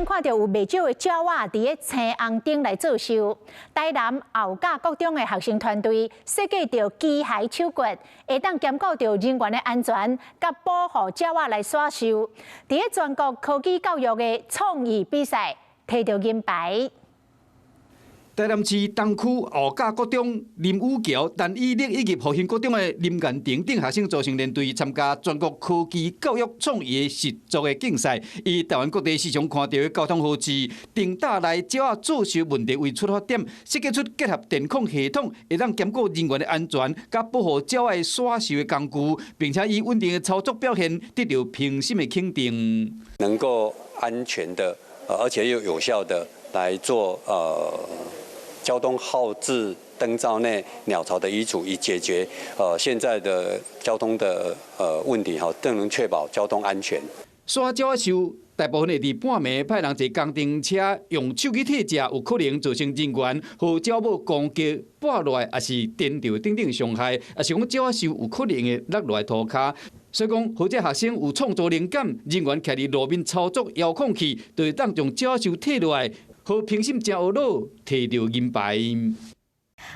看著有袂少的鳥仔佇咧青紅燈來做秀。台南後甲國中的學生團隊設計著機械手骨，會當兼顧著人員的安全，佮保護鳥仔來耍秀。佇咧全國科技教育的創意比賽，提著銀牌。台南市東區後甲國中林宇橋陳以力以及復興國中的林彦廷等學生組成聯隊，參加全國科技教育創意實作的競賽。以台灣各地時常看著的交通號誌燈罩內鳥仔做秀問題為出發點，設計出結合電控系統，會當兼顧人員的安全，佮保護鳥仔耍秀的工具，並且以穩定的操作表現得著評審的肯定。能夠安全的，而且又有效的來做交通號誌燈罩內鳥巢的移除，以解決現在的交通的問題，哈，更能確保交通安全。耍鳥仔秀大部分會佇半暝派人坐工程車用手去提食，有可能造成人員予鳥母攻擊、跋落來，抑是電著等等傷害，抑是講鳥仔秀有可能會落落來塗跤。所以講，予這學生有創作靈感，人員徛佇路面操作遙控器，就會當將鳥仔秀提落來。予評審誠懊惱，提著銀牌。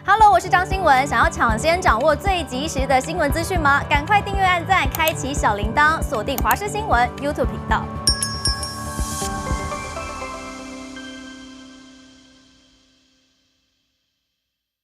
Hello，我是張新文，想要搶先掌握最及時的新聞資訊嗎？趕快訂閱、按讚、開啟小鈴鐺，鎖定華視新聞 YouTube 頻道。